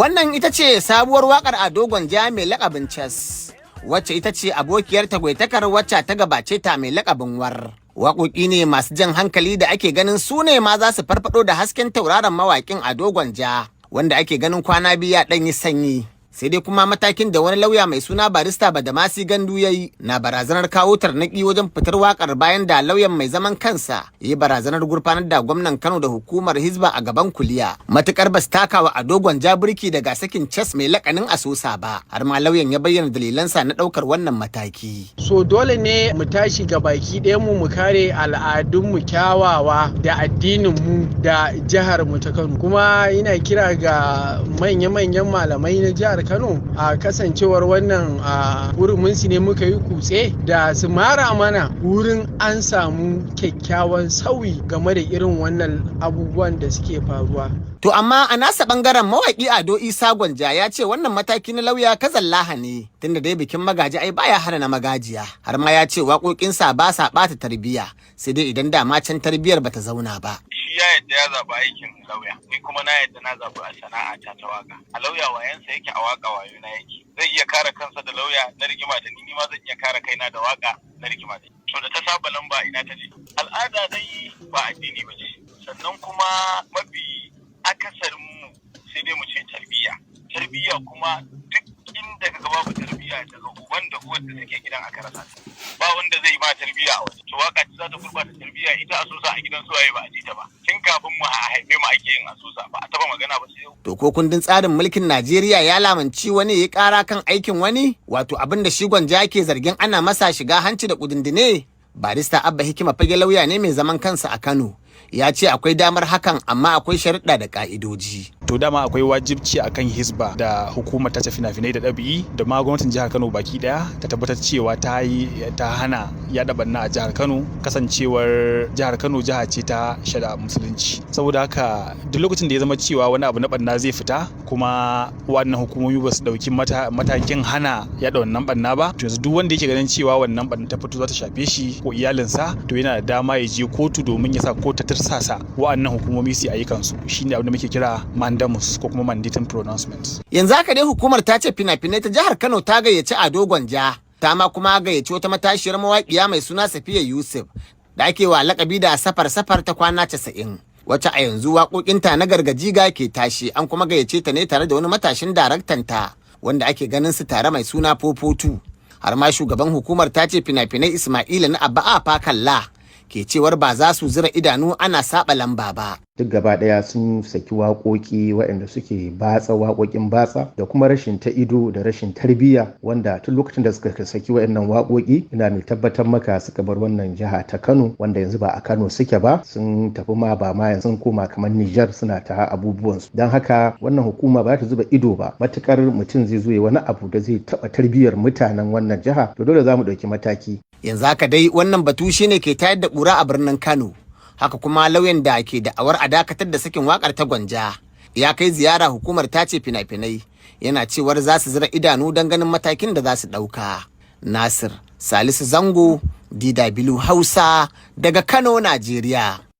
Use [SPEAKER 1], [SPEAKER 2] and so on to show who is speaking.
[SPEAKER 1] Wannan ita ce sabuwar wakar Ado Gwanja mai lakabin Chess, wacce ita ce abokiyar tagwaitakar wacce ta gabace ta mai lakabin War. Waƙoƙi ne masu jan hankali da ake ganin su ne ma za su farfado da hasken tauraron mawaƙin Ado Gwanja, wanda ake ganin kwana 2 ya ɗan yi sanyi. Sai dai kuma matakin da wani lauya mai suna Barista Badamasi Gandu ya yi na barazanar kawo tarnaki wajen fitar wakar, bayan da lauyan mai zaman kansa ya yi barazanar gurfanar da gwamnan Kano da hukumar Hizba a gaban kuliya matukar ba su taka wa Ado Gwanja birki daga sakin Chess mai lakanin Asosa ba. Har ma lauyan ya bayyana dalilansa na daukar wannan mataki.
[SPEAKER 2] So dole ne mu tashi ga baki ɗayan mu, mu kare al'adunmu kyawawa da addinin mu da jihar mu ta Kano. Kuma ina kira ga manya-manyan malamai na jihar Kano, a kasancewar wannan a hurumin su ne muka yi kutse, da su mara mana wurin an samu kyakkyawan sauyi game da irin wannan abubuwan da suke faruwa.
[SPEAKER 1] To amma a nasa bangaren, mawaƙi Ado Isa Gwanja ya ce wannan mataki na lauya kazallaha ne, tunda dai bikin magaji ai baya hana na magajiya. Har ma ya ce waƙoƙinsa ba sa ɓata tarbiyya, sai dai idan dama can tarbiyyar bata zauna ba.
[SPEAKER 3] Shi ya yadda ya zaɓi aikin lauya, ni kuma na yadda na zaɓi a sana'a ta ta waka. A lauya wayansa yake, a waka wayo na yake. Zai iya kare kansa da lauya na rigima da ni, ni ma zan iya kare kaina da waka na rigima da ni. To da ta saba lamba, ina ta je? Al'ada dai ba addini ba ce. Sannan kuma mafi akasarin mu, sai dai mu ce tarbiyya. Tarbiyya kuma, duk inda ka babu tarbiyya, daga uban da uwar da suke gidan aka rasa ta. Ba wanda zai ma tarbiyya a waje. To waka ce za ta gurbata tarbiyya? Ita Asusa a gidan suwaye ba a ji ta ba? Tun kafin mu a haife mu ake yin Asusa, ba a taba magana ba sai yau.
[SPEAKER 1] To ko kundin tsarin mulkin Najeriya ya lamunci wani ya ƙara kan aikin wani? Wato abin da shi Gwanja ke zargin ana masa shiga hanci da kudindine? Barista Abba Hikima Fage lauya ne mai zaman kansa a Kano. Ya ce akwai damar hakan, amma akwai sharuɗa da ƙa'idoji.
[SPEAKER 4] To dama akwai wajibci akan Hisba da hukumar tace fina-finai da ɗab'i da ma gwamnatin jihar Kano baki daya ta tabbatar cewa ta yi ta hana yaɗa banna a jihar Kano, kasancewar jihar Kano jiha ce ta shari'a Musulunci. Saboda haka duk lokacin da ya zama cewa wani abu na banna zai fita, kuma wannan hukumomi ba su ɗauki matakin hana yaɗa wannan banna ba, to yanzu duk wanda yake ganin cewa wannan banna ta fito za ta shafe shi ko iyalinsa, to yana da dama ya je kotu domin ya sa kotu ta tirsasa wa'annan hukumomi su yi ayyukansu. Shine abin da muke kira mandamus ko kuma mandating pronouncement.
[SPEAKER 1] Yanzu haka dai hukumar ta ce fina-finai ta jihar Kano ta gayyaci Ado Gwanja, ta ma kuma gayyaci wata matashiyar mawaƙiya mai suna Safiya Yusuf da ake wa lakabi da Safar Safar ta kwana 90, wacce a yanzu waƙoƙinta na gargajiga ke tashi. An kuma gayyace ta ne tare da wani matashin daraktanta wanda ake ganin su tare mai suna Popotu. Har ma shugaban hukumar ta ce fina-finai Ismaila na Abba Afa Kalla ke cewar ba za su zira idanu ana saba lamba ba.
[SPEAKER 5] Duk gaba daya sun saki waƙoƙi waɗanda suke batsa, waƙoƙin batsa da kuma rashin ta ido da rashin tarbiyya, wanda tun lokacin da suka saki waɗannan waƙoƙi, ina mai tabbatar maka, suka bar wannan jiha ta Kano, wanda yanzu ba a Kano suke ba, sun tafi ma, ba ma yanzu, sun koma kamar Nijar suna ta abubuwansu. Don haka wannan hukuma ba ta zuba ido ba. Matukar mutum zai zo ya wani abu da zai taɓa tarbiyyar mutanen wannan jiha, to dole za mu ɗauki mataki.
[SPEAKER 1] Yanzu haka dai wannan batu shine ke tayar da ƙura a birnin Kano. Haka kuma lauyan da ke da'awar a dakatar da sakin wakar ta Gwanja ya kai ziyara hukumar tace fina-finai, yana cewar za su zira idanu don ganin matakin da za su ɗauka. Nasir Salisu Zango, DW Hausa, daga Kano, Najeriya.